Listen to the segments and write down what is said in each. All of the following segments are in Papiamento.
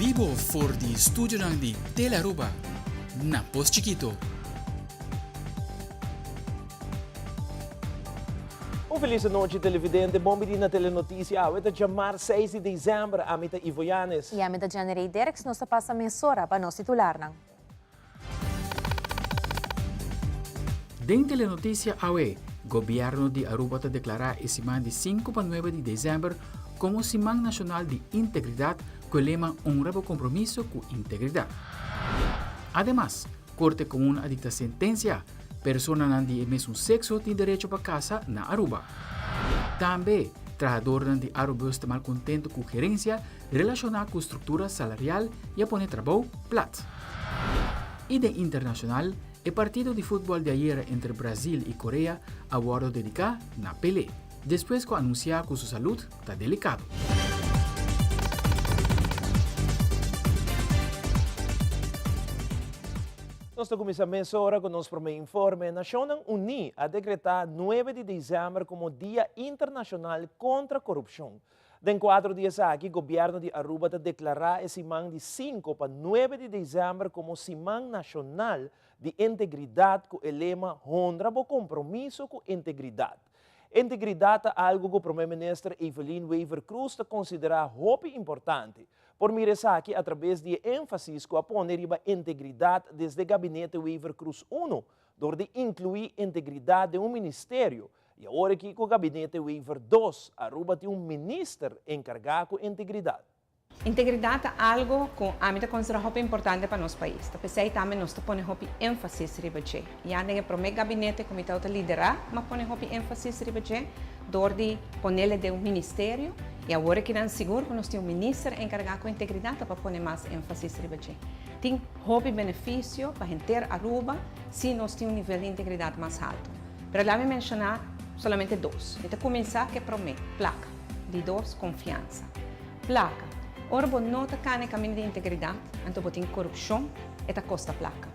bibo for di studionan di Telearuba na Pos Chikito. Un felis anochi televidente, bon bini na Telenoticia. Awe ta djamar seis di december, ami ta Ivo Yanes. I ami ta Jenny Dirks, nos ta pasa mesora pa nos titularnan. Den Telenoticia awe, Gobierno di Aruba ta declara e siman di sinku pa nuebe di december como Siman Nacional di Integridad cu e lema Honra bo compromiso cu integridad. Ademas, Corte Comun a dicta sentencia, personanan di e mesun sexo tin derecho pa casa na Aruba. Tambe, trahadornan di Arubus ta malcontento cu gerencia relaciona cu structura salarial y a pone trabou plat. Y den internacional, e partido di futbol di ayera entre Brazil y Korea a wordo dedica na Pelé, despues cu a anuncia cu su salud ta delicado. Nos ta cuminsa mesora cu nos prome informe. Nacionnan Uní a decreta nuebe di december como Dia Internacional contra Corupcion. Den kuadro di esaki, Gobièrnu di Aruba ta deklará e siman di sinku pa nuebe di desèmber komo Siman Nashonal di Integridat ku e lema Honra bo kompromiso ku integridat. Integridat ta algu ku Promé Minister Evelyn Wever-Croes ta konsiderá hopi importante. Por mira esaki atrabes di e énfasis ku a pone riba integridat desde Gabinete Wever-Croes uno, dor di inkluí integridat den un ministerio I awor aki ku Gabinete Wever dos, Aruba tin un minister enkargá ku integridat. Integridat ta algo ku ami ta konsiderá hopi importante pa nos pais. Ta p'esei tambe nos ta pone hopi énfasis riba dje. Ya den e promé gabinete ku mi tabata liderá, mi a pone hopi énfasis riba dje dor di ponele den un ministerio. I awor aki nan sigur ku nos tin un minister enkargá ku integridat ta pa pone mas énfasis riba dje. Tin hopi benefisio pa henter Aruba si nos tin un nivel di integridat mas haltu. Pero laga mi menshoná solamente dos. Mi ta kuminsá ku e promé, plaka. Di dos, konfiansa. Plaka. Ora bo no ta kana e kaminda di integridat, anto bo tin korupshon, e ta kosta plaka.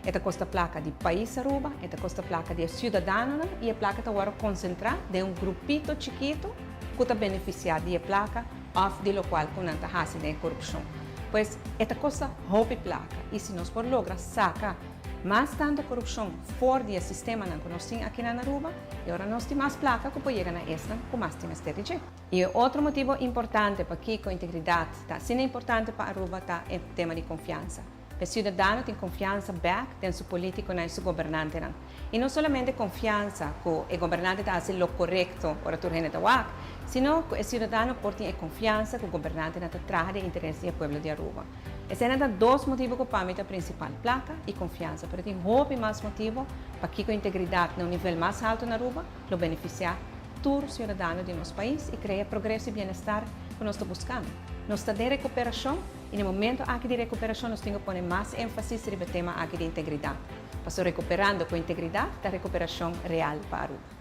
E ta kosta plaka di pais Aruba, e ta kosta plaka di e siudadanonan i e plaka ta wòrdu konsentrá den un grupito chikitu ku ta benefisiá di e plaka òf di lokual ku nan ta hasi den e korupshon. Pues, e ta kosta hopi plaka i si nos por logra saka Mas tantu korupshon for di e sistemanan ku nos tin akinan na Aruba, e ora nos tin mas plaka ku por yega na esnan ku mas tin mester di dje. I e otro motibu importante pakiko integridat ta asina importante pa Aruba ta e tema di konfiansa. E siudadano tin konfiansa bèk den su politikonan i su gobernantenan. I no solamente konfiansa ku e gobernante ta hasi lo korekto ora tur hende ta wak, sino ku e siudadano por tin e konfiansa ku gobernantenan ta traha den interes di e pueblo di Aruba. Eseinan ta dos motibu ku pa mi ta prinsipal, plaka i konfiansa. Pero tin hopi mas motibu pakiko integridat na un nivel mas haltu na Aruba lo benefisiá tur siudadano di nos pais i krea progreso i bienestar ku nos ta buskando. Nos ta den rekuperashon i na e momento aki di rekuperashon nos tin ku pone mas énfasis riba e tema aki di integridat. Pasobra rekuperando ku integridat ta rekuperashon real pa Aruba.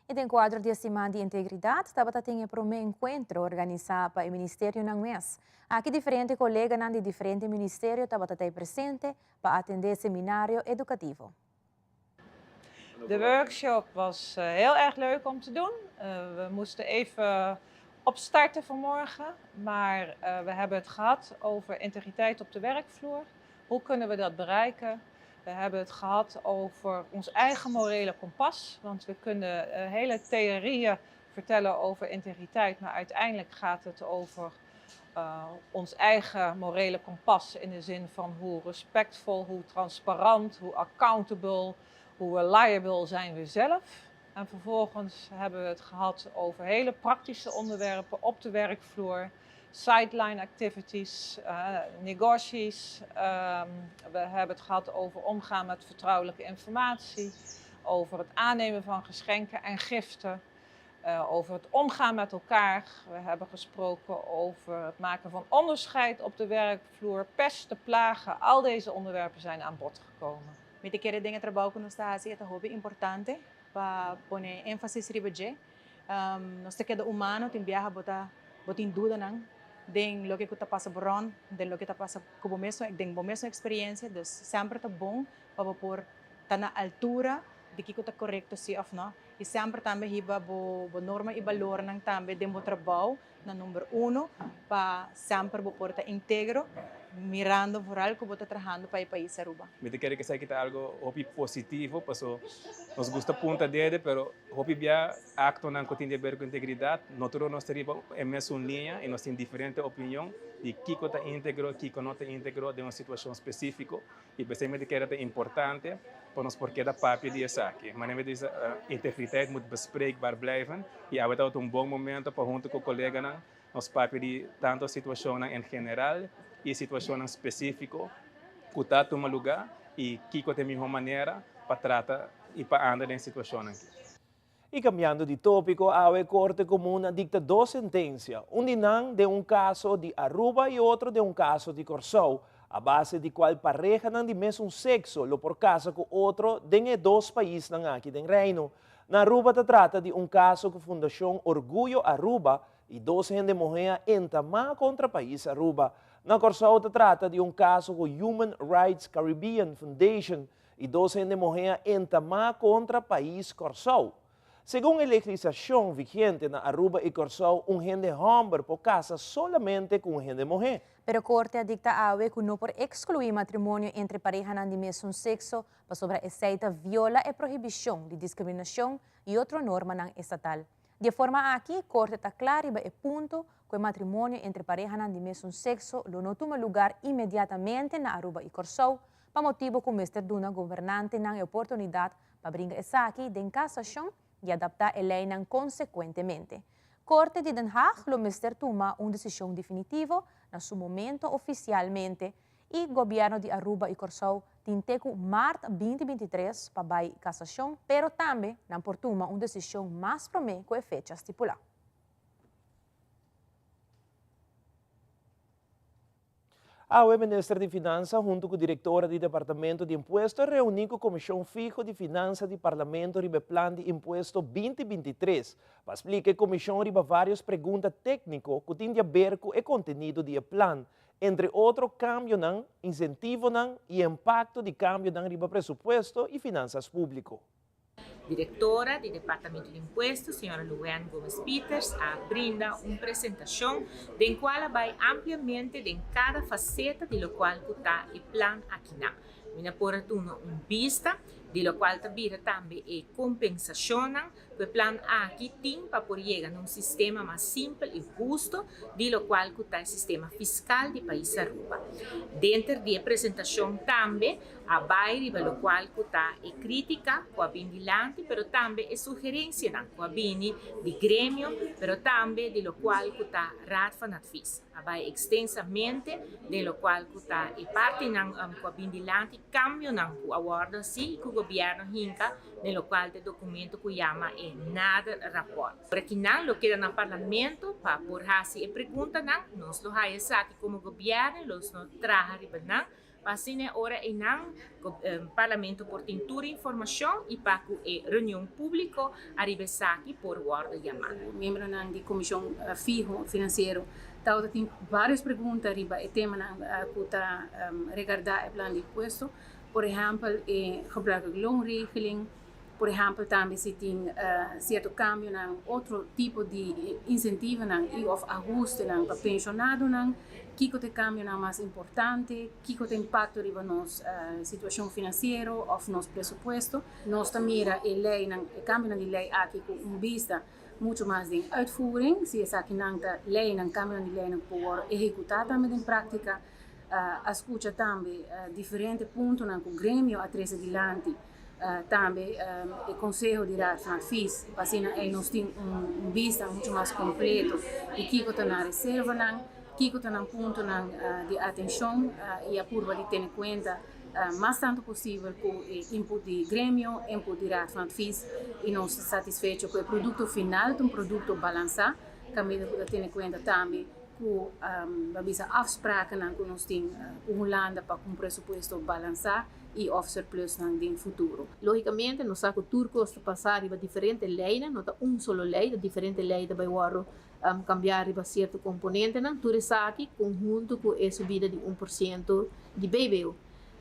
I den kuadro di e Siman di Integridat tabata tin e promé enkuentro organisá pa e ministerionan mes. Aki diferente koleganan di diferente ministerio tabata ta e presente pa atendé e seminario edukativo. De workshop was heel erg leuk om te doen. We moesten even opstarten vanmorgen, maar we hebben het gehad over integriteit op de werkvloer. Hoe kunnen we dat bereiken? We hebben het gehad over ons eigen morele kompas, want we kunnen hele theorieën vertellen over integriteit, maar uiteindelijk gaat het over ons eigen morele kompas in de zin van hoe respectvol, hoe transparant, hoe accountable, hoe reliable zijn we zelf. En vervolgens hebben we het gehad over hele praktische onderwerpen op de werkvloer, sideline activities, negoties. We hebben het gehad over omgaan met vertrouwelijke informatie, over het aannemen van geschenken en giften, over het omgaan met elkaar. We hebben gesproken over het maken van onderscheid op de werkvloer, pesten, plagen. Al deze onderwerpen zijn aan bod gekomen. Mi ta kere den e trabou ku nos ta hasi e ta hopi importante pa pone énfasis riba dje. Nos ta keda humano, tin biaha bo ta bo tin dudanan den loke ku ta pasa bo rònt, den loke ta pasa ku bo mesun, den bo mesun eksperiencia. Dus semper ta bon pa bo por ta na altura di kiko ta korekto si òf no i semper tambe hiba bo bo norma i balornan tambe den bo trabou na number uno pa semper bo por ta integro mirando vooral ku bo ta trahando pa e pais Aruba. Mi ta kere ku esaki ta algo hopi positivo paso nos gusta punta dede pero hopi bia actonan cu tin di haber cu integridad no tur nos ta riba e mesun liña y nos tin diferente opinion di kico ta integro y kico no ta integro den un situacion specifico y p'esey mi ta kere ta importante pa nos por keda papia di esaki. Manera mi ta bisa integriteit moet bespreekbaar blijven y awe tabata un bon momento pa hunto cu coleganan nos papia di tanto situacionnan en general y situacionnan specifico cu ta tuma luga y kico ta e miho manera pa trata y pa anda den situacionnan aki. Y cambiando di topico, awe Corte Comun a dicta dos sentencia, un di nan den un caso di Aruba y otro den un caso di Corsou, a base di cual parehanan di mesun sexo lo por casa cu otro den e dos paisnan aki den Reino. Na Aruba ta trata di un caso cu Fundacion Orguyo Aruba y dos hende muhe a entamá contra pais Aruba. Na Corsou ta trata di un caso cu Human Rights Caribbean Foundation y dos hende muhe a entamá contra pais Corsou. Segun e legislacion vigente na Aruba y Corsou un hende homber por casa solamente cu un hende muhe. Pero Corte a dicta awe cu no por exclui matrimonio entre parehanan di mesun sexo pasobra esey ta viola e prohibicion di discriminacion y otro normanan estatal. Di e forma aki, Corte ta cla riba e punto cu e matrimonio entre parehanan di mesun sexo lo no tuma lugar inmediatamente na Aruba y Corsou, pa motibo cu mester duna gobernantenan e oportunidad pa bringa esaki den casacion y adapta e leynan consecuentemente. Corte di Den Haag lo mester tuma un decision definitivo na su momento oficialmente y Gobierno di Aruba y Corsou tin te cu maart 2023 pa bay casacion, pero tambe nan por tuma un decision mas prome cu e fecha stipula. Awe Minister di Finansa hunto cu Directora di Departamento di Impuesto a reuni cu Comision Fiho di Finansa di Parlamento riba e Plan di Impuesto 2023 pa splica e comision riba varios pregunta tecnico cu tin di haber cu e contenido di e plan, entre otro cambionan, incentivonan y impacto di cambionan riba presupuesto y finanzas publico. Directora di Departamento di Impuesto, señora Luann Gomez Pieters, a brinda un presentacion den cual a bay ampliamente den cada faceta di locual cu ta e plan akinan. Mi na por a tuma un bista di locual ta bira tambe e compensacionnan cu e plan aki tin pa por yega na un sistema mas simpel y husto di locual cu ta e sistema fiscal di pais Aruba. Denter di e presentacion tambe a bai riba locual cu ta e critica cu a bin dilanti pero tambe e sugerencianan cu a bini di gremio pero tambe di locual cu ta Raad van Advies. A bai extensamente den locual cu ta e partinan cu a bin dilanti, cambionan cu a wordo haci y cu gobierno hinca den locual ta e documento cu yama e nader rapport. Ora ki nan lo keda na Parlamento pa por haci e preguntanan, nos lo haya esaki como gobierno y los no traha riba nan pa asina e ora eynan Parlamento por tin tur informacion y pa cu e reunion publico ariba esaki por wordo yama. Miembronan di Comision Fiho Financiero tabata tin varios pregunta riba e temanan cu ta regarda e plan di impuesto. Por ehempel e gebruikelijk loonregeling, por ehempel tambe si tin cierto cambionan, otro tipo di incentivonan y of ahustenan pa pensionadonan, kico ta e cambionan mas importante, kico ta e impacto riba nos situacion financiero of nos presupuesto. Nos ta mira e leynan, e cambionan di ley aki cu un bista mucho mas den uitvoering, si esakinan ta leynan, cambionan di leynan cu por worde ehecuta tambe den practica. A scucha tambe diferente puntonan cu gremio a trece dilanti, tambe e conseho di Raad van Advies, pa asina ey nos tin un bista mucho mas completo di kico ta nan reservanan, kico ta nan puntonan di atencion y a purba di tene cuenta mas tanto posibel cu e input di gremio, input di Raad van Advies y nos ta satisfecho cu e producto final ta un producto balansa caminda cu ta tene cuenta tambe ku lo bisa afsprakennan ku nos tin ku Hulanda pa ku un presupuesto balansá i òf surplusnan den futuro. Lógikamente nos sa ku tur kos ta pasá riba diferente leinan, no ta un solo lei, ta diferente lei ta bai wòrdu kambiá riba sierto komponentenan. Tur esaki konhunto ku e subida di 1% di BBO.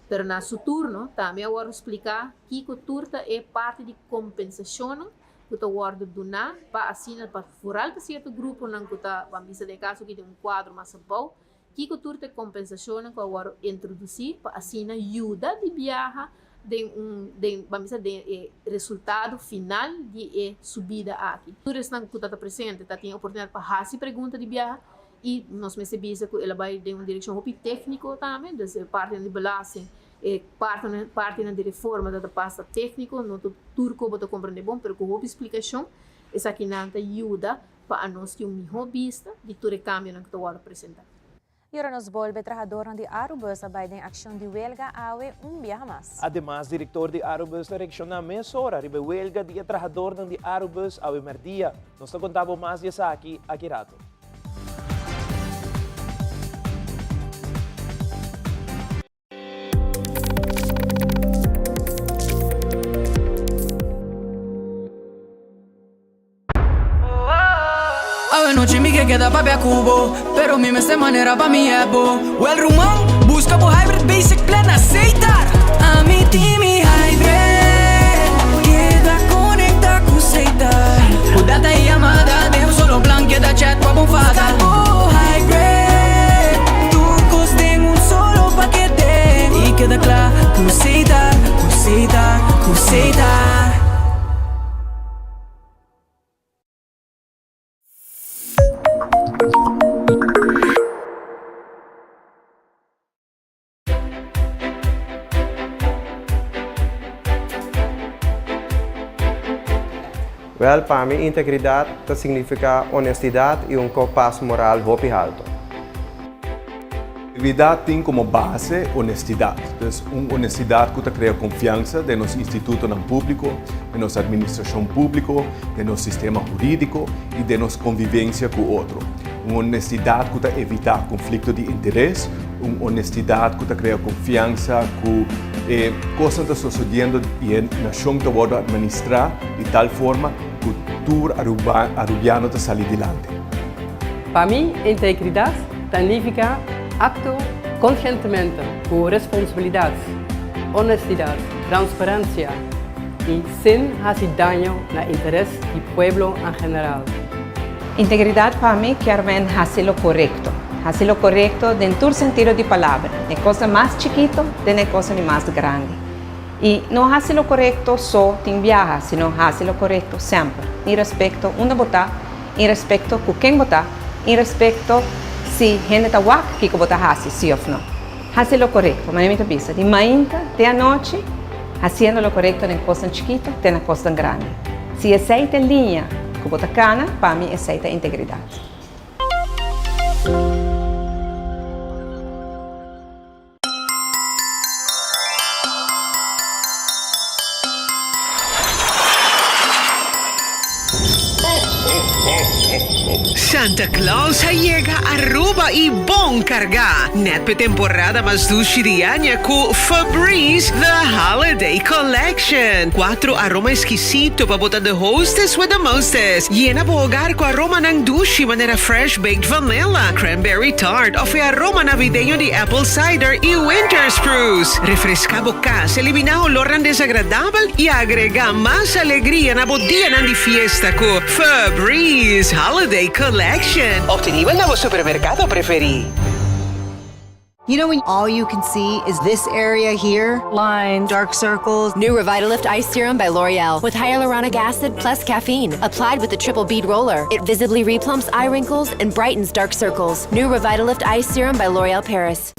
Pero na su turno tambe a wòrdu spliká kiko tur ta e parti di kompensashonnan ku ta wòrdu duná pa asina pa foral pa sierto gruponan ku ta ban bisa den e kaso aki den un kuadro mas abou kiko tur ta e kompensashonnan ku a wòrdu introdusí pa asina yuda di biaha den un den ban bisa den e resultado final di e subida aki. Tur esnan ku ta ta presente ta tin e oportunidat pa hasi pregunta di biaha I nos mester bisa ku el a bai den un direkshon hopi tékniko tambe, dus e partinan di belasting, e partinan partinan di reforma ta ta pasa tékniko, no ta tur ku bo ta komprendé bon, pero ku hopi splikashon esakinan ta yuda pa anos tin un mihó bista di tur e kambionan ku ta wòrdu presentá. I ora nos bolbe, trahadornan di Arubus a bai den akshon di welga awe un biaha mas. Ademas, direktor di Arubus ta reakshoná mesora riba e welga di e trahadornan di Arubus awe mèrdia. Nos ta konta bo mas di esaki aki rato. Awe nochi mi ke keda papia ku bo Pero mi mester manera pa mi ebo Wel ruman, buska bo hybrid basic plan na Setar Ami tin mi hybrid Keda konekta ku Setar Ku data i yamada den un solo plan Keda chat pa bo fada Buska bo hybrid Tur kos den un solo pakete I keda kla ku Setar, ku Setar, ku Setar. Wèl, pa mi integridat ta signifiká onestidat i un kompas moral hopi haltu. Integridat tin komo base onestidat. Dus un onestidat ku ta krea konfiansa den nos institutonan públiko, den nos administrashon públiko, den nos sistema hurídiko i den nos konvivensia ku otro. Un onestidat ku ta evitá konflikto di interes, un onestidat ku ta krea konfiansa ku e kosnan ta sosodiendo i e nashon ta wòrdu atministrá di tal forma ku tur Arubiano ta sali dilanti. Pa mi, integridat ta nifiká akto konsientemente ku responsabilidat, onestidat, transparensia i sin hasi daño na interes di pueblo en general. Integridat pa mi kier men hasi lo korekto. Hasi lo korekto den tur sentido di palabra, den kosnan mas chikito te den kosnan di mas grandi. I no hasi lo korekto so tin biaha, sino hasi lo korekto semper, in respekto unda bo ta, in respekto ku ken bo ta, in respekto si hende ta wak kiko bo ta hasi, si òf no. Hasi lo korekto, manera mi ta bisa, di mainta te anochi, hasiendo lo korekto den kosnan chikito te na kosnan grandi. Si esei ta e liña ku bo ta kana, pa mi esei ta integridat. Santa Claus a yega Aruba y bon carga! Net p'e temporada mas dushi di aña cu Febreze The Holiday Collection. Cuatro aroma exquisito pa bo ta the hostess with the mostest. Yena bo hogar cu aromanan dushi manera fresh baked vanilla, cranberry tart of e aroma navideño di apple cider y winter spruce. Refresca bo cas, elimina olornan desagradabel y agrega mas alegria na bo dianan di fiesta cu Febreze Holiday Collection. Obtenibel na bo supermercado preferi. You know when all you can see is this area here? Lines, dark circles. New Revitalift Ice Serum by L'Oreal with hyaluronic acid plus caffeine. Applied with the triple bead roller. It visibly replumps eye wrinkles and brightens dark circles. New Revitalift Ice Serum by L'Oreal Paris.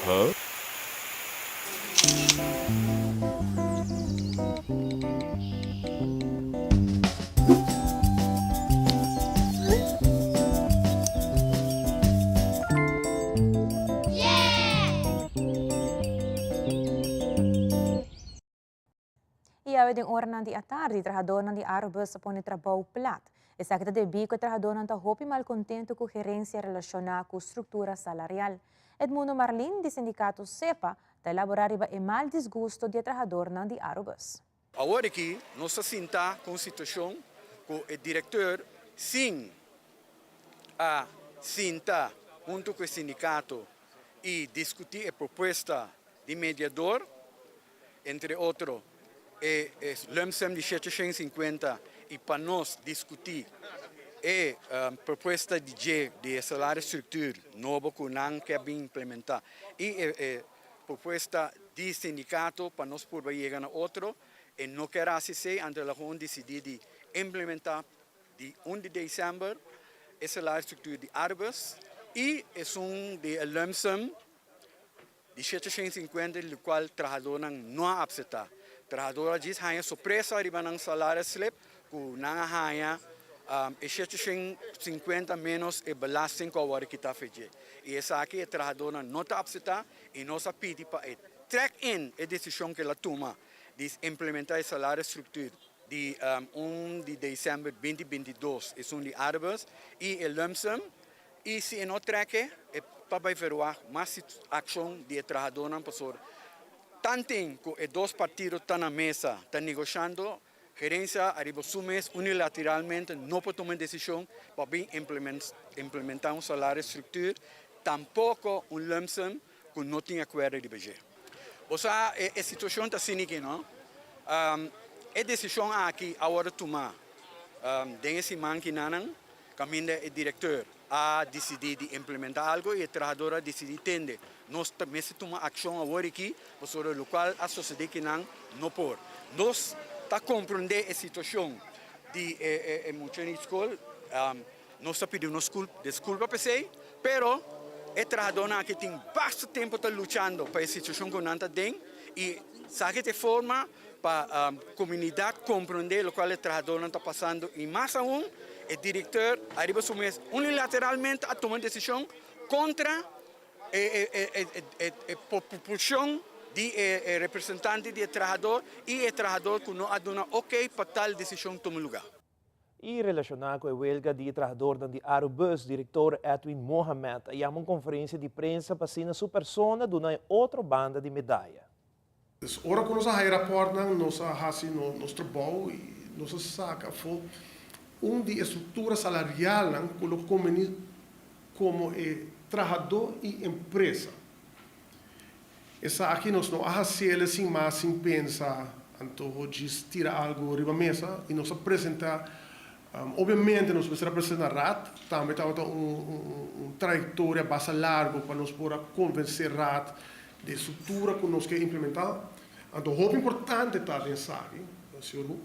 Huh? I awe den oranan di atardi trahadornan di Arubus a pone trabou plat. Esaki ta debí ku e trahadornan ta hopi malkontentu ku gerensia relashoná ku struktura salarial. Edmundo Marlin di sindikato sepa ta elaborá riba e mal disgusto di e trahadornan di Arubus. Awor aki nos ta sinta ku un situashon ku e direkteur sin. a sinta hunto ku e sindikato i diskutí e propuesta di mediador, entre otro e lump sum di 750 i pa nos diskutí e propuesta di dje di e salarisstructuur nobo ku nan ke bin implementá i e propuesta di sindikato pa nos purba yega na otro. E no ker hasi esei, anto el a gewoon disidí di implementá di 1 di december e salarisstructuur di Arubus i esun di e lump sum di 750 di lokual trahadónan no a apseptá. Trahadó a djis haña sorpresa riba nan salarisslip ku nan a haña e 750 ménos e belasting ku a wòrdu kitá fe dje. I esaki e trahadónan no ta apseptá i nos a pidi pa e trek in e desishon ku el a tuma di implementá e salarisstructuur di 1 di december 2022, esun di Arubus, i e lump sum. I si e no trek e, e ta bai verwagt mas akshon di e trahadónan pasobra tanten ku e dos partido ta na mesa ta negoshando, gerensia ariba su mes unilateralmente no por tuma e desishon pa bin implementá un salarisstructuur, tampoko un lump sum ku no tin akuerdo riba dje. Bo sa e situashon ta asina aki no. E desishon aki a wòrdu tumá den e siman kinanan kaminda e direkteur a disidí di implementá algu i e trahador a disidí tende. Nos ta mester tuma akshon awor aki pasobra lokual a sosodé kinan no por. Nos ta komprondé e situashon di e mucha di skol. Nos ta pidi nos disculpa p'esey, pero e trahadornan aki tin basta tempo ta luchando pa e situacion cu nan ta den y esaki ta e forma pa comunidad comprende locual e trahadornan ta pasando y mas aun e director ariba su mes unilateralmente a tuma un decision contra e proporcion di e representante di e trahador y e trahador cu no a duna ok pa tal decision tuma lugar. I relashoná ku e welga di e trahadornan di Arubus, direktor Edwin Mohamed a yama un konferensia di prensa pa asina su persona duna e otro banda di medaya. Dus ora ku nos a haya rapòrtnan nos a hasi nos trabou i nos a saka afó un di e struktura salarialnan ku lo komení komo e trahadó i empresa. Esaki nos no a hasiel sin mas sin pensa, anto djis tira algo riba mesa y nos a presenta, obviamente nos mester a presenta Raad, tambe tabata un trayectoria basta largo pa nos por a convence Raad di e structura cu nos ke implementa. Anto hopi importante ta den esaki, señor Hoek,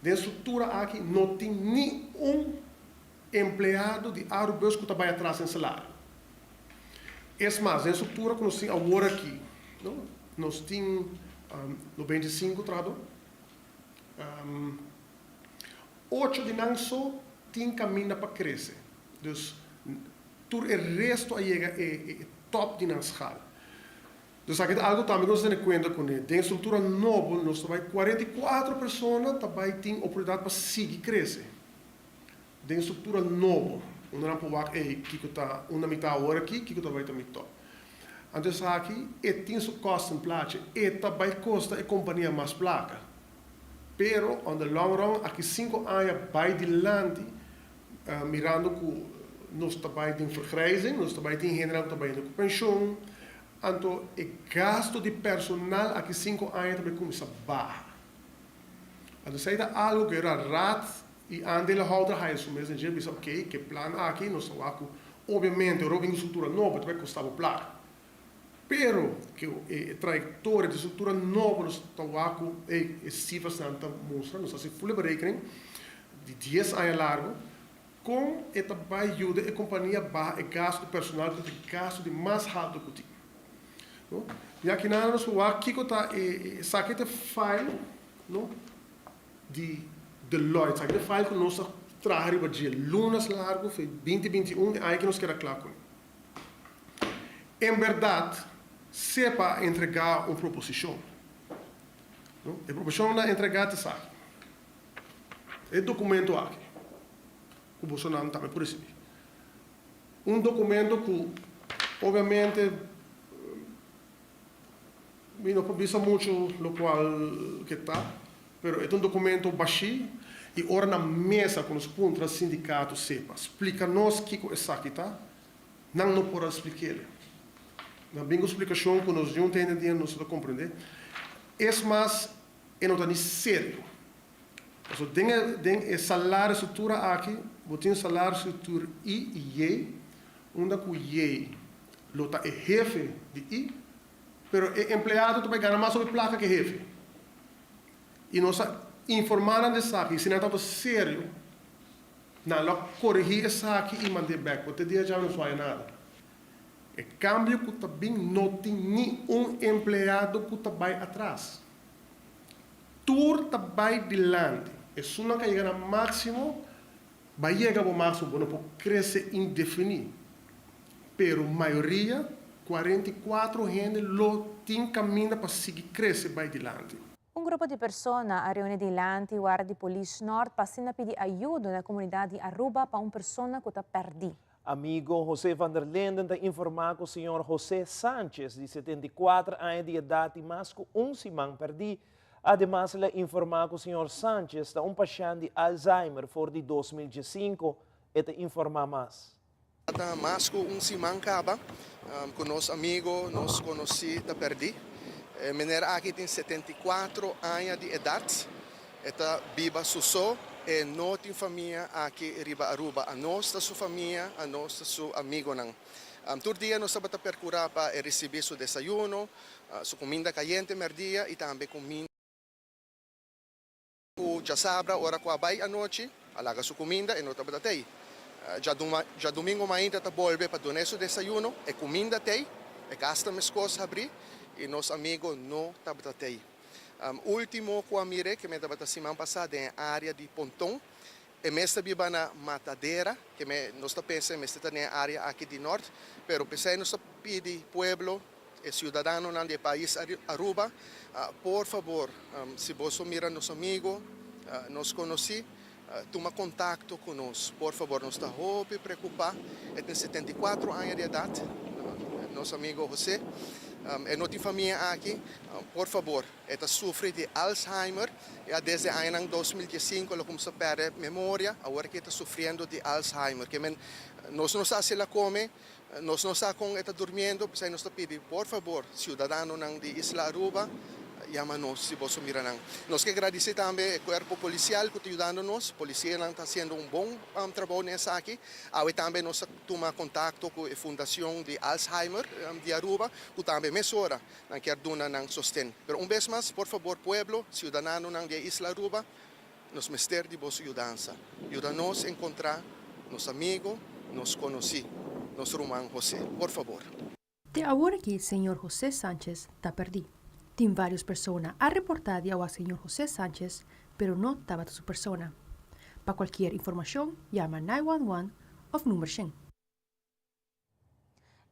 den e structura aki no tin ni un empleado di Arubus cu ta bay atras den salario. Es mas, den struktura ku nos tin awor aki, no, nos tin 95 trahadó. Ocho di nan so tin kaminda pa krese. Dus, tur e resto a yega e tòp di nan skal. Dus aki ta algu tambe ku nos tene kuenta kuné. Den struktura nobo nos ta bai 44 persona ta bai tin oportunidat pa sigui krese. Den struktura nobo, unda nan por wak ey kiko ta unda mi ta awor aki, kiko ta bai ta mi top. Anto esaki e tin su kostenplaatje, e ta bai kosta e kompania mas plaka. Pero on the long run aki sinku aña bai dilanti mirando ku nos ta bai den vergrijzing, nos ta bai tin hendenan ku ta bai hende ku penshon, anto e gasto di personal aki sinku aña ta bai kuminsá baha. Anto esei ta algu ku e raad I aandeelhouder haya su mes den dje bisa ok ke plan aki nos ta wak ku obviamente ora bo bin ku struktura nobo ta bai kosta bo plaka pero ke e trayektoria di struktura nobo nos ta wak ku ey e sifrasnan ta mustra nos ta hasi fule berekening di dies aña largo kon e ta bai yuda e kompania baha e gasto di personal ku ta e gasto di mas halto ku tin no i aki nan nos por wak kiko ta e esaki ta e file no. Di Deloitte. Sa ki ta file ku nos a traha riba dje lunas largu fe 2021 e aña ki nos keda kla kuné. En bèrdat sepa a entregá un proposishon. No? E proposishon nan a entregá ta esaki. E dokumento aki ku bosonan tambe por risibí. Un dokumento ku obviamente Mi no por bisa mucho locual ke ta, pero e ta un documento bashí. I ora na mesa ku nos puntra sindikato sepa splika nos kiko esaki ta, nan no por a splik'el. Nan bin ku splikashon ku nos niun ta hende dia nos no ta komprendé. Es mas, e no ta ni serio. Pasobra den e den e salario struktura aki bo tin salario struktur I i J, unda ku J lo ta e hefe di I, pero e empleado ta bai gana mas hopi plaka ku e hefe. I nos a informá nan di esaki, i si nan tabata serio, nan lo a korigí esaki i mand'é bèk, pero te dia djawe nos no haña nada. E kambio ku ta bin no tin ni un empleado ku ta bai atras. Tur ta bai dilanti. Esunnan ku a yega na máksimo, bai yega bo máksimo, bo no por krese indefiní. Pero mayoria, 44 hende, lo tin kaminda pa sigui krese bai dilanti. Un grupo di persona a reuni dilanti warda di polis Nort pa asina pidi ayudo na comunidad di Aruba pa un persona cu ta perdi. Amigo José van der Linden ta informa cu señor José Sanchez di 74 aña di edad tin mas cu un siman perdi. Ademas el a informa cu señor Sanchez ta un pashent di Alzheimer for di 2015. E ta informa mas. Ta mas ku un siman kaba ku nos amigo, nos konosí ta pèrdí. E mener aki tin 74 aña di edat. E ta biba su so, e no tin famia aki riba Aruba. Anos ta su famia, anos ta su amigonan. Tur dia nos tabata perkurá pa e risibí su desayuno, su kuminda kayente mèrdia i tambe kuminda. Ku djasabra ora ku a bai anochi, a laga su kuminda, e no tabata tei. Djadumingu mainta ta bolbe pa dun'é su desayuno, e kuminda tei, e kas ta meskos habrí i nos amigo no tabata tei. Último ku a mir'é, ke men tabata siman pasá den e área di Ponton, e mes ta biba na Matadera, ke men nos ta pensa e mester ta den e área aki di nòrt, pero p'esei nos ta pidi pueblo, E ciudadanonan di e pais Aruba, por fabor, si boso mira nos amigo, nos conoci, tuma contacto cu nos, por fabor. Nos ta hopi preocupa. E tin 74 aña di edad, nos amigo Jose. E no tin famia aki. Por fabor, e ta sufri di Alzheimer. Ya desde añanan 2015 el a cuminsa perde memoria. Awor aki e ta sufriendo di Alzheimer. Ke men, nos no sa si el a come. Nos no sa kon e ta durmiendo, p'esei nos ta pidi por fabor siudadanonan di Isla Aruba yama nos si boso mira nan. Nos ke gradisí tambe e kuerpo polisial ku ta yudando nos, polisianan ta hasiendo un bon trabou den esaki. Awe tambe nos a tuma kontakto ku e Fundacion di Alzheimer di Aruba ku tambe mesora nan kier duna nan sosten. Pero un bes mas por fabor pueblo, siudadanonan di e Isla Aruba, Nos mester di boso yudansa. Yuda nos encontra nos amigo, nos conoci, nos ruman José. Por fabor. Te awor aki señor José Sanchez ta perdí. Tin varios persona a reporta di awa señor José Sanchez pero no tabata su persona. Pa cualkier informacion yama 911 of number shen.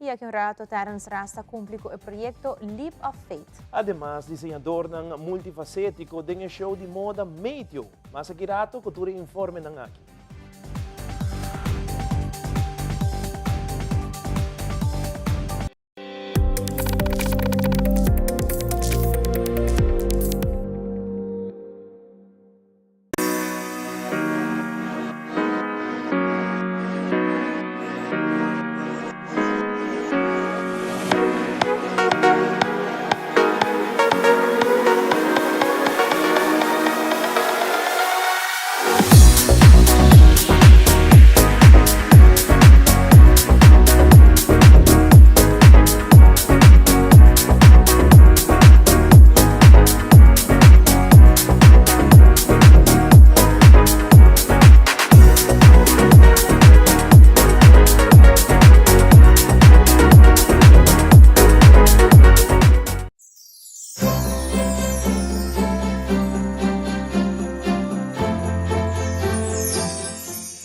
Y aki un rato Terence Ras ta cumpli cu e proyecto Leap of Faith. Ademas, diseñadornan multifacetico den e show di moda Meteo. Mas aki rato cu tur e informenan aki.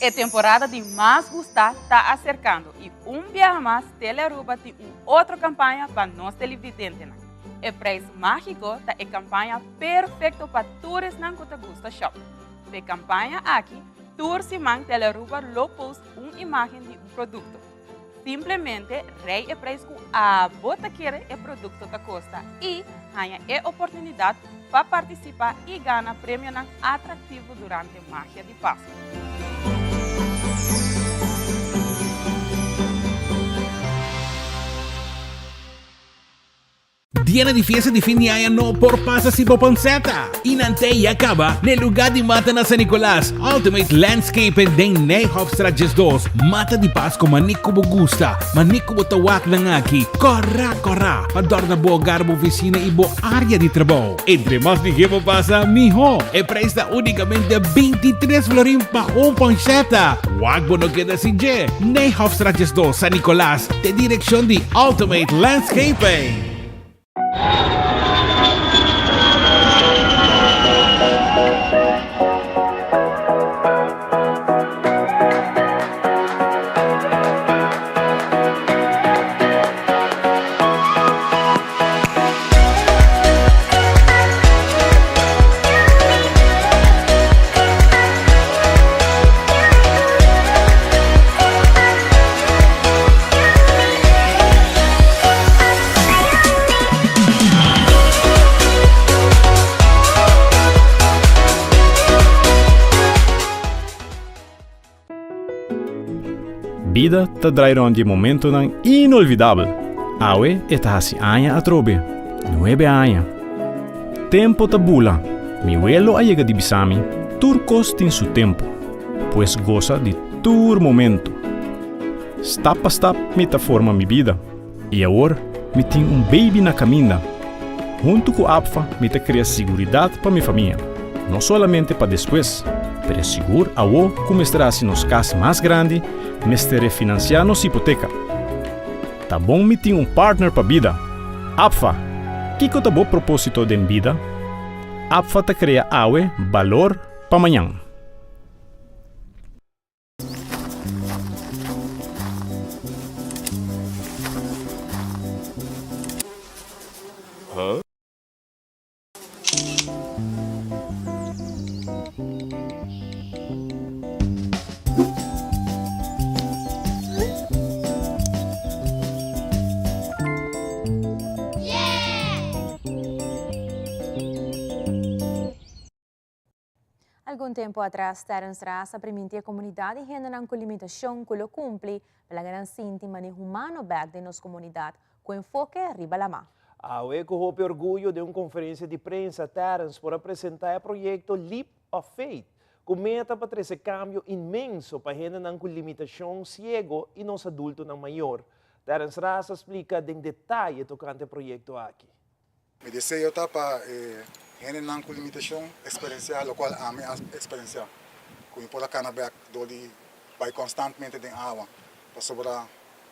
E temporada di mas gustá ta aserkando i un biaha mas Telearuba tin un otro kampaña pa nos televidentenan. E Prijs Mágiko ta e kampaña perfekto pa tur esnan ku ta gusta shòp. P'e kampaña aki, tur siman Telearuba lo post un imágen di un produkto. Simplemente rei e prijs ku abo ta kere e produkto ta kosta i haña e oportunidat. pa participa y gana premionan atractivo durante Magia di Pasco. Dianan di fiesta di fin di aña no por pasa sin bo panceta! Y nan te ya caba n'e lugar di mata na San Nicolas, Ultimate Landscaping den Nijhofstraat 12. Mata di Pasco mane cu bo gusta, mane cu bo ta wak nan aki. Cora cora pa dorna bo hogar, bo oficina y bo area di trabou. Entre mas lihé bo pasa, mihó. E prijs ta unicamente 23 florin pa un panceta. Wak bo no keda sin dje. Nijhofstraat 12, San Nicolas, te direccion di Ultimate Landscaping. Bida ta drai rond di e momentonan inolvidabel. Awe e ta hasi aña atrobe. Nuebe aña. Tempo ta bula. Mi welo a yega di bisa mi, tur kos tin su tempo. Pues gosa di tur momento. Stap pa stap mi ta forma mi bida. I awor mi tin un baby na kaminda. Huntu ku APFA mi ta krea siguridat pa mi famia, no solamente pa despues, pero sigur awo ku mester hasi nos kas mas grandi, mester refinansiá nos hipoteka. Ta bon mi tin un partner pa bida. APFA! Kiko ta bo propósito den bida? APFA ta krea awe balor pa mañan. Algun tempu atras Terence Ras a priminti e komunidat di hendenan ku limitashon ku lo kumpli pa laga nan sinti maneho humano bèk den nos komunidat ku enfoke riba lamá. Awe ku hopi orguyo den un konferensia di prensa Terence por a presentá e proyekto Leap of Faith ku meta pa trese kambio inmenso pa hendenan ku limitashon siego i nos adultonan mayor. Terence Ras a splika den detaye tokante e proyekto aki. Mi deseo ta pa e hendenan ku limitashon eksperensiá lokual ami a eksperensiá, ku mi por a kana bèk dor di bai konstantmente den awa, pasobra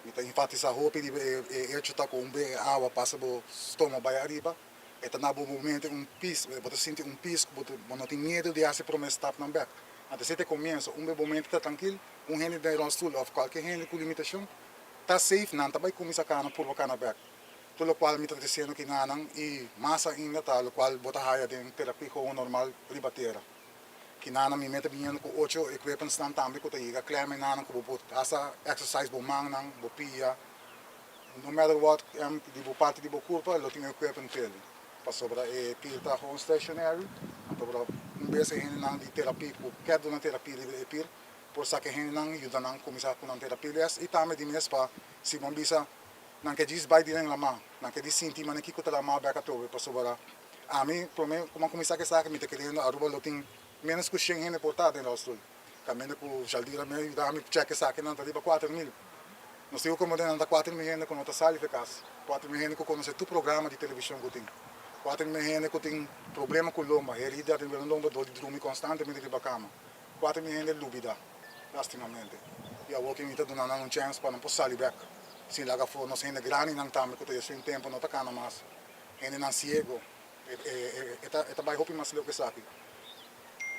mi ta enfatisá hopi riba e echo ta ku un be e awa pasa bo stoma bai ariba, e ta na bo mente un pis, bo ta sinti un pis ku bo no tin miedu di hasi promé stapnan bèk. Anto esei ta e komienso, un be bo mente ta trankil, un hende den ròlstul òf kualke hende ku limitashon ta safe, nan ta bai kuminsá kana purba kana bèk. Tur locual mi ta diciendo ki nanan y mas ainda ta locual bo ta haya den terapia gewoon normal riba tera. Ki nanan mi meta biniendo cu ocho equipments nan tambe cu ta yega klem e nanan cu bo por hasta exercise bo mannan, bo pia, no matter what di bo parti di bo curpa lo tin equipment p'el. Pasobra e pir ta gewoon stationary, anto bo un bes e hendenan di terapia cu kier duna terapia riba e pir por sa ki e hendenan yuda nan cuminsa cu nan terapia les y tambe di mes pa si bo bisa Nan ke djis bai diren lamá. Nan ke di sinti manera kiko ta lamá bek atrobe pasobra ami prome ku mi a kuminsá ku esaki mi ta keriendo Aruba lo tin menos ku shen hende por ta den rolstoel. Kaminda ku Jaldira mi a yuda mi chèk esaki nan ta riba 4000. Nos tin ku komprendé nan ta 4000 hende ku no ta sali fe kas, 4000 hende ku konosé tur programa di televishon ku tin, 4000 hende ku tin problema ku lomba, herida den nan lomba dor di drumi konstantemente riba kama, 4000 hende lubida lastimamente. I awor ki mi ta duna nan un chèns pa nan por sali bek. Sin laga afó nos hende grandinan tambe ku ta yasú un tempu no ta kana mas. Hendenan siego e ta bai hopi mas leu ku esaki.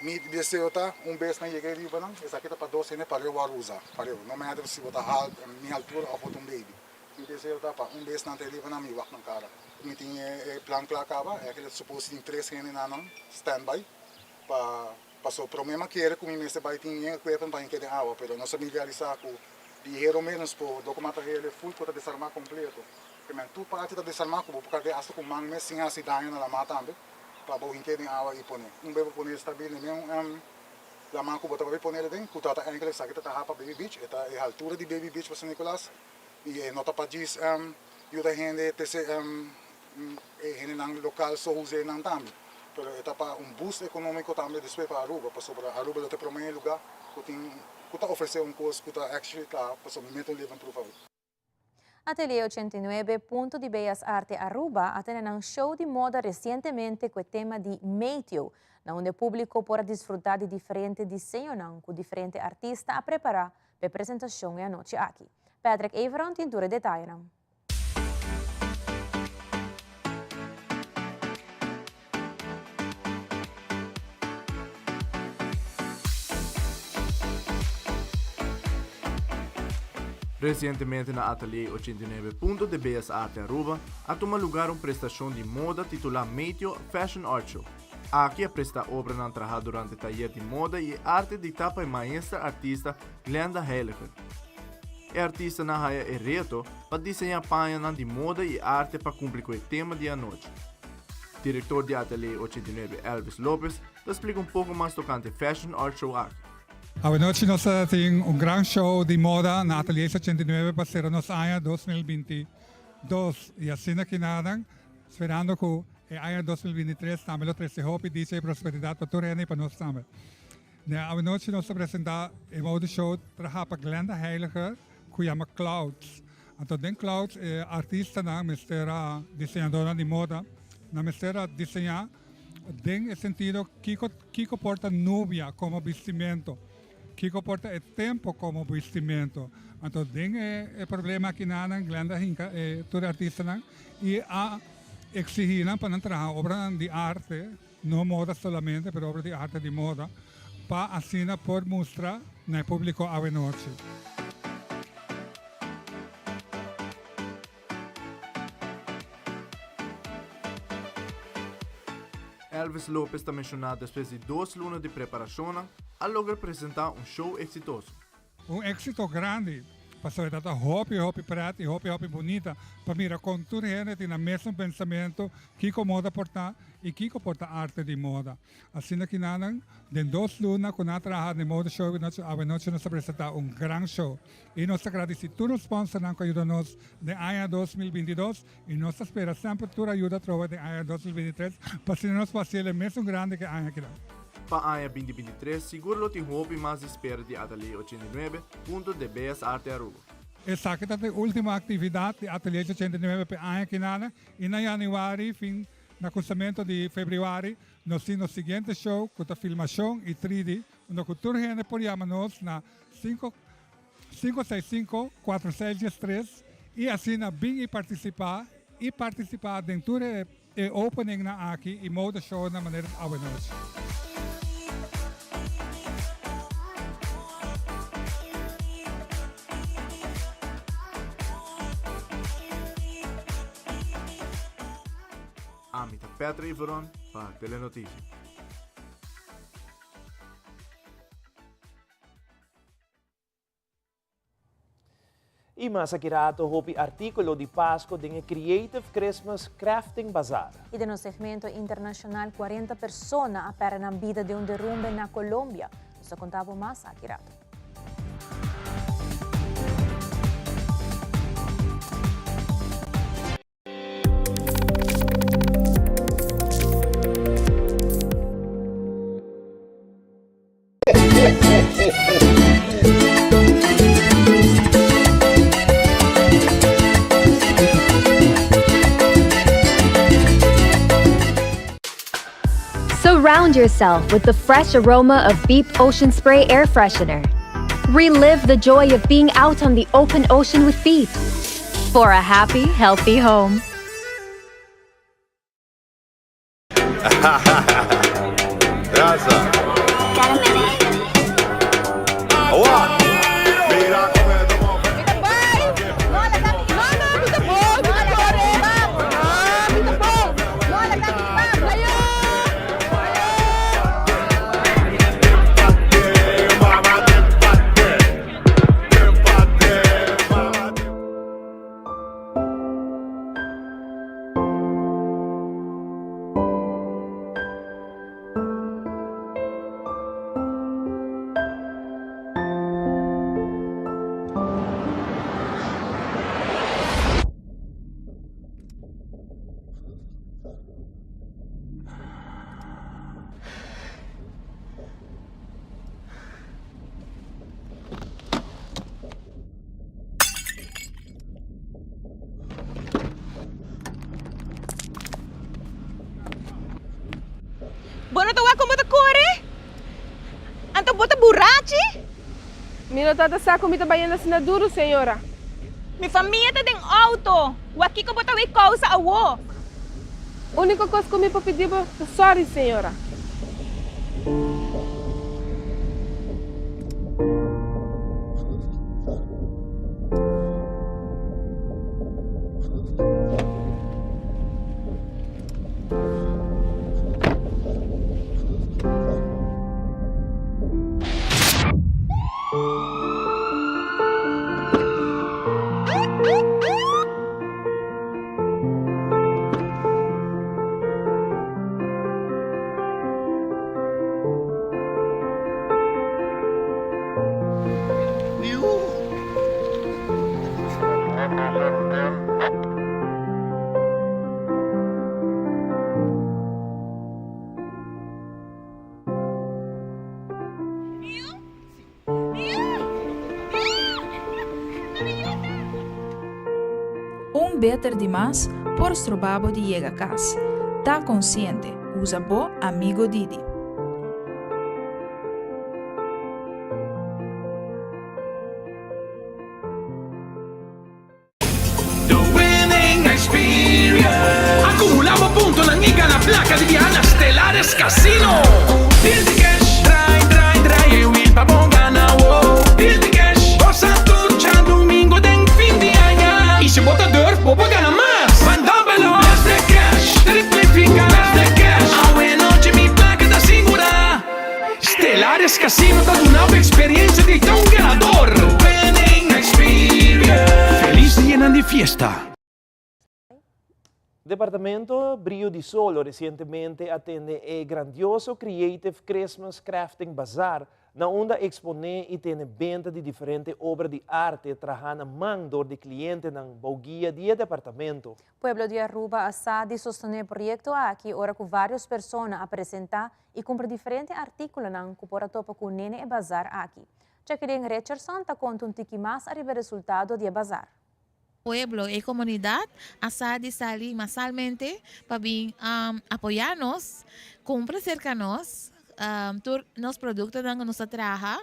Mi deseo ta un bes nan yega e ribanan, esaki ta pa dos hende pareu wòrdu usa, pareu. No matter si bo ta halt, mi altura òf bo ta un baby. Mi deseo ta pa un bes nan ta e ribanan mi wak nan kara. Mi tin e plan kla kaba, e supos tin tres hende nan stand by pa Paso prome m'a kere ku mi mester bai tin yen equipment pa hinke den awa, pero nos a bin realisa ku di hero menos por doko mata hele full ku ta desarma kompleto. Ke men tur parti ta desarma ku bo por karga asta ku man mes sin hasi daño na lamá tambe. pa bo hink'é den awa i pon'é. Un bes bo pon'é stabil den meun laman ku bo ta bai pon'é aden, ku ta ta enkel esaki ta taha pa Baby Beach, e ta e haltura di Baby Beach pa San Nicolas i e no ta pa djis yuda hende trese e hendenan lokal so us'é nan tambe, pero e ta pa un boost ekonómiko tambe despues pa Aruba, pasobra Aruba lo ta e promé lugá ku tin ku ta ofresé un kos ku ta actually traha pasobra mi mester un living proof awe. Atelier 89 Punto di Bellas Arte Aruba a tene nan show di moda recientemente cu e tema di Meteo, na unda e publico por a disfruta di diferente diseñonan cu diferente artista a prepara p'e presentacion e anochi aki. Patrick Everon tin tur e detayenan. Recientemente na Atelier 89 Punto de Bellas Arte Aruba a tuma lugar un prestacion di moda titula Meteo Fashion Art Show. Aki a presta obranan traha durante tayer di moda y arte dicta pa e maestra artista Glenda Heiliger. E artistanan haya e reto pa diseña pañanan di moda y arte pa cumpli cu e tema di e anochi. Director di Atelier 89 Elvis Lopez ta splica un poco mas tocante Fashion Art Show aki. Awenochi nos ta tin un gran show di moda na Atelier 89 pa cera nos aña 2022 y asina kinanan sperando cu e aña 2023 tambe lo trece hopi dicha y prosperidad pa tur hende y pa nos tambe. Na awenochi nos ta presenta e mode show traha pa Glenda Heiliger cu yama Clouds. Anto den Clouds e artistanan mester a, diseñadornan di moda, nan mester a diseña den e sentido kico kico por ta nubia como bistimento, kico por ta e tempo como bistimento. Anto den e e problema akinanan Glenda hinca e tur e artistanan y a exigi nan pa nan traha obranan di arte, No moda solamente, pero obra di arte di moda, pa asina por mustra na e publico awenochi. Elvis Lopez ta menciona despues di dos luna di preparacionnan a logra presenta un show exitoso. Un éxito grandi, pasobra e ta ta hopi hopi pret y hopi hopi bunita pa mira con tur hende tin nan mesun pensamento kico moda por ta y kico por ta arte di moda. Asina ki nan den dos luna cu nan a traha den Mode Show awenochi nos a presenta un gran show y nos ta gradici tur nos sponsornan cu a yuda nos den aña 2022 y nos ta spera semper tur ayuda atrobe den aña 2023 pa asina nos por haci el e mesun grandi cu e aña kila. Pa aña 2023 sigur lo tin hopi mas di spera di Atelier 89 hunto de Bellas Arte Aruba. Esaki ta e ultimo actividad di Atelier 89 p'e aña kinana y na januari fin na cuminsamento di februari nos tin nos siguiente show cu ta filmacion y 3D unda cu tur hende por yama nos na sinku sinku seis sinku kuater seis dies tres y asina bin y participa y participa den tur e E openingnan aki y mode shownan manera awenochi. Ami ta Petra Iveron pa Telenoticia. Y mas aki rato hopi articulo di Pasco den e Creative Christmas Crafting Bazaar. Y den nos segmento internacional 40 persona a perde nan bida den un derumbe na Colombia. Nos ta conta bo mas aki rato. Surround yourself with the fresh aroma of Beep Ocean Spray Air Freshener. Relive the joy of being out on the open ocean with Beep for a happy, healthy home. Raza. Awa. Mira como e ta move. Bo no ta wak kon bo ta kore? Anto bo ta burachi? Mi no tabata sa ku mi ta bayendo asina duru, señora. Mi famia ta den outo. Wak kiko bo ta wei kousa awo? Úniko kos ku mi por pidi bo ta sòri, señora. Un beter di mas por stroba bo di yega cas. Ta consciente, usa bo Amigo Didi. The Winning Experience! Acumula bo puntonan y gana placa di biaha na Stellares Casino! Deal di cash, draai, draai, draai e wiel pa bo gana, wo! Deal di cash, gosa tur djadumingo den fin di aña! Y si bo ta durf, bo por gana mas! Ban dobbelo! Bless the cash, triplifica! Bless the cash, awe nochi mi placa ta sigura! Stellares Casino ta duna bo experiencia di ta un ganador! Winning Experience! Feliz dianan di fiesta! Departamento Brio di Solo recientemente a tene e grandioso Creative Christmas Crafting Bazaar na unda expone y tene benta di diferente obra di arte traha na man dor di clientenan bou guia di e departamento. Pueblo di Aruba a sa di sostene e proyecto aki ora cu varios persona a presenta y cumpra diferente articulonan cu por a topa cu nene e bazar aki. Jacqueline Richardson ta conta un tiki mas ariba e resultado di e bazar. Pueblo, e comunidad a sa di sali masalmente pa bin apoya nos, cumpra cerca nos tur nos productonan cu nos ta traha.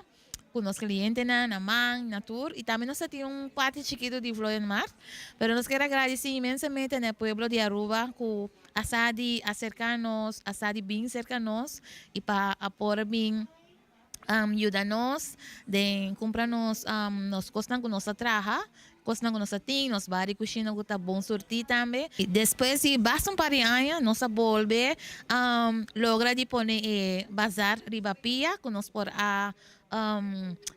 Cu nos clientenan na man, na tur, y tambe nos ta tin un parti chikito di Vlooienmarkt, pero nos kier a gradici inmensamente na e pueblo di Aruba cu a sa di acerca nos, a sa di bin cerca nos y pa a por bin yuda nos den cumpra nos nos cosnan cu nos ta traha, cosnan cu nos ta tin, nos bar di cushina cu ta bon surti tambe. Despues di basta un par di aña nos a bolbe logra di pone e bazar riba pia cu nos por a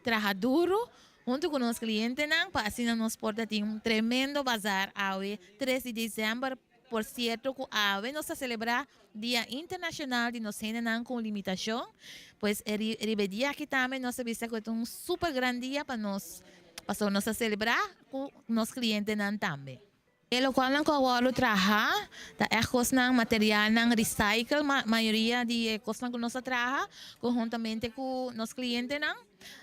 traha duro hunto cu nos clientenan pa asina nos por ta tin un tremendo bazar awe tres di december. Por cierto cu awe nos ta celebra Dia Internacional di nos hendenan cu limitacion, pues e riba e dia aki tambe nos ta bisa cu e ta un super gran dia pa nos, pasobra nos ta celebra cu nos clientenan tambe. E locualnan cu a wordo traha ta echt cosnan, materialnan recycle, mayoria di e cosnan cu nos a traha conhuntamente cu nos clientenan,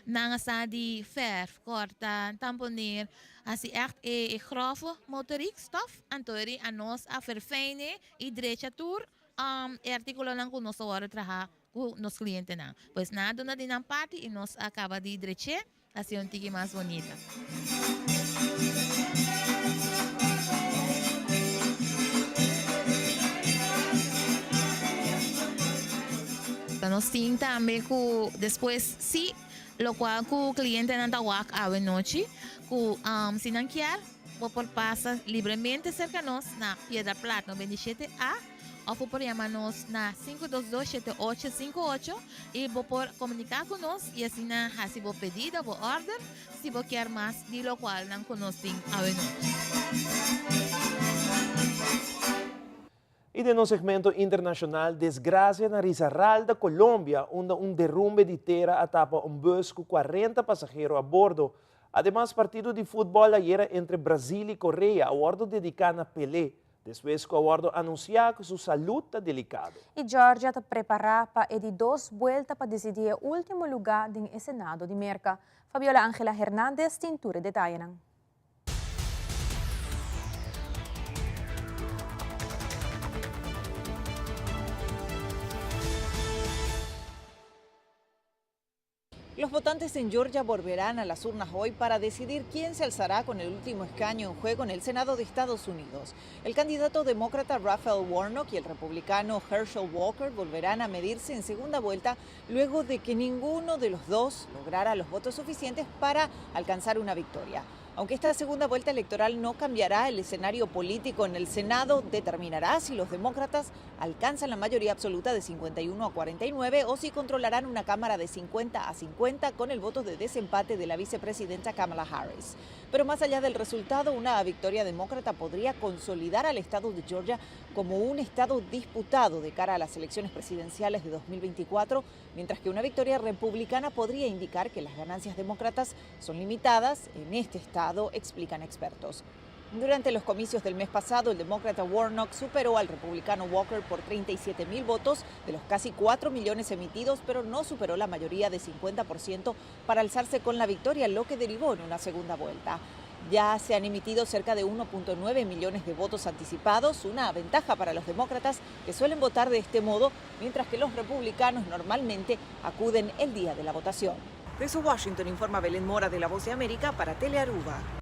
nan a sa di verf, corta, tamponeer, Hasi ègt e gròve motoriek stòf, anto eri a nos a ferfijne i drecha tur e artíkulonan ku nos ta wòrdu traha ku nos klientenan. Pues nan a duna di nan parti i nos a kaba di drech'é, hasié un tiki mas bonita. Nos tin tambe ku despues si. Locual cu clientenan ta wak awe nochi cu si nan kier bo por pasa libremente cerca nos na Piedra Plat 97 A of bo por yama nos na 522 7858 y bo por comunica cu nos y asina haci bo pedido, bo order si bo kier mas di locual nan cu nos tin awe nochi. Y den nos segmento internacional, desgracia na Risaralda, Colombia, unda un derumbe di tera a tapa un bus cu 40 pasahero a bordo. Ademas, partido di futbol ayera entre Brasil y Korea a wordo dedica na Pelé, despues cu a wordo anuncia cu su salud ta delicado. Y Georgia ta prepara pa e di dos buelta pa dicidi e ultimo luga den e Senado di Merca. Fabiola Angela Hernandez tin tur e detayenan. Los votantes en Georgia volverán a las urnas hoy para decidir quién se alzará con el último escaño en juego en el Senado de Estados Unidos. El candidato demócrata Raphael Warnock y el republicano Herschel Walker volverán a medirse en segunda vuelta luego de que ninguno de los dos lograra los votos suficientes para alcanzar una victoria. Aunque esta segunda vuelta electoral no cambiará el escenario político en el Senado, determinará si los demócratas alcanzan la mayoría absoluta de 51 a 49 o si controlarán una Cámara de 50 a 50 con el voto de desempate de la vicepresidenta Kamala Harris. Pero más allá del resultado, una victoria demócrata podría consolidar al estado de Georgia como un estado disputado de cara a las elecciones presidenciales de 2024, mientras que una victoria republicana podría indicar que las ganancias demócratas son limitadas en este estado, explican expertos. Durante los comicios del mes pasado, el demócrata Warnock superó al republicano Walker por 37 mil votos de los casi 4 millones emitidos, pero no superó la mayoría de 50% para alzarse con la victoria, lo que derivó en una segunda vuelta. Ya se han emitido cerca de 1.9 millones de votos anticipados, una ventaja para los demócratas que suelen votar de este modo, mientras que los republicanos normalmente acuden el día de la votación. Desde Washington informa Belén Mora de La Voz de América para Telearuba.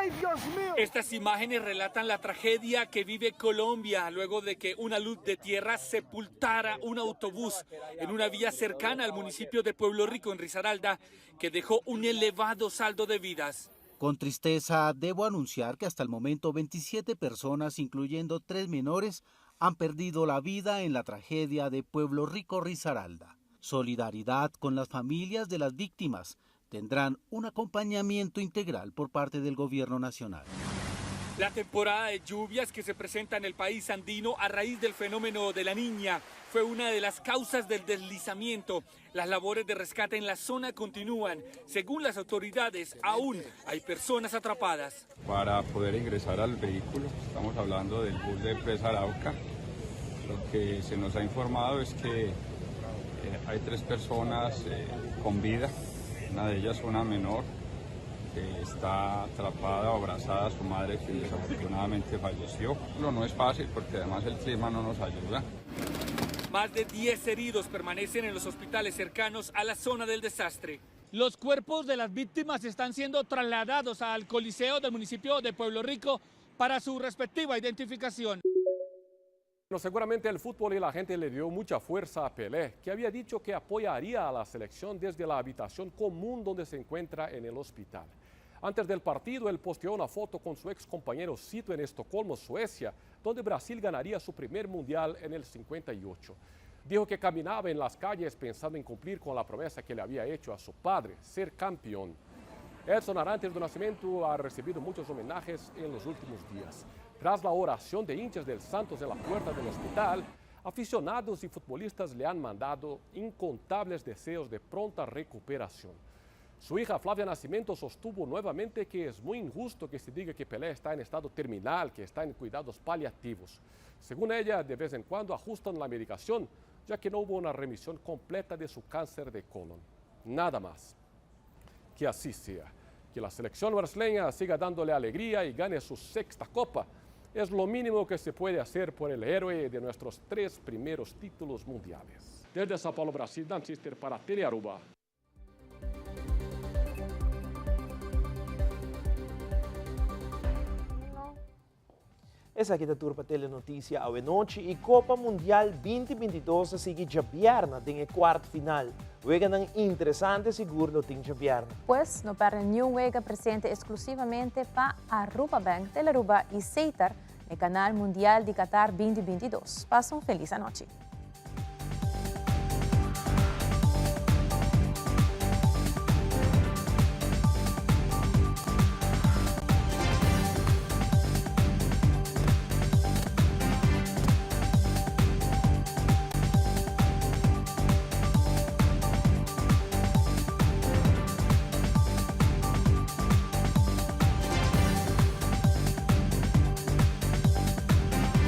¡Ay, Dios mío! Estas imágenes relatan la tragedia que vive Colombia luego de que una luz de tierra sepultara un autobús en una vía cercana al municipio de Pueblo Rico, en Risaralda, que dejó un elevado saldo de vidas. Con tristeza debo anunciar que hasta el momento 27 personas, incluyendo tres menores, han perdido la vida en la tragedia de Pueblo Rico, Risaralda. Solidaridad con las familias de las víctimas tendrán un acompañamiento integral por parte del gobierno nacional. La temporada de lluvias que se presenta en el país andino a raíz del fenómeno de la niña fue una de las causas del deslizamiento. Las labores de rescate en la zona continúan. Según las autoridades, aún hay personas atrapadas. Para poder ingresar al vehículo, estamos hablando del bus de Presa Arauca. Lo que se nos ha informado es que eh, hay tres personas eh, con vida una de ellas una menor que está atrapada o abrazada a su madre que desafortunadamente falleció. No, no es fácil porque además el clima no nos ayuda. Más de 10 heridos permanecen en los hospitales cercanos a la zona del desastre. Los cuerpos de las víctimas están siendo trasladados al Coliseo del municipio de Pueblo Rico para su respectiva identificación. Bueno, seguramente el fútbol y la gente le dio mucha fuerza a Pelé, que había dicho que apoyaría a la selección desde la habitación común donde se encuentra en el hospital. Antes del partido, él posteó una foto con su ex compañero Cito en Estocolmo, Suecia, donde Brasil ganaría su primer mundial en el 58. Dijo que caminaba en las calles pensando en cumplir con la promesa que le había hecho a su padre, ser campeón. Edson Arantes do Nascimento ha recibido muchos homenajes en los últimos días. Tras la oración de hinchas del Santos en la puerta del hospital, aficionados y futbolistas le han mandado incontables deseos de pronta recuperación. Su hija Flavia Nascimento sostuvo nuevamente que es muy injusto que se diga que Pelé está en estado terminal, que está en cuidados paliativos. Según ella, de vez en cuando ajustan la medicación, ya que no hubo una remisión completa de su cáncer de colon. Nada más. Que así sea. Que la selección brasileña siga dándole alegría y gane su sexta copa. Es lo mínimo que se puede hacer por el héroe de nuestros tres primeros títulos mundiales. Desde Sao Paulo, Brasil, Dan Sister para Telearuba. Esaki ta tur pa Telenoticia awe nochi y Copa Mundial 2022 ta sigui djabièrna den e cuart final. Weganan interesante sigur lo tin djabièrna. Pues, no perde niun wega presente exclusivamente pa Aruba Bank, Telearuba y Setar, e canal mundial di Qatar 2022. Pasa un feliz anochi.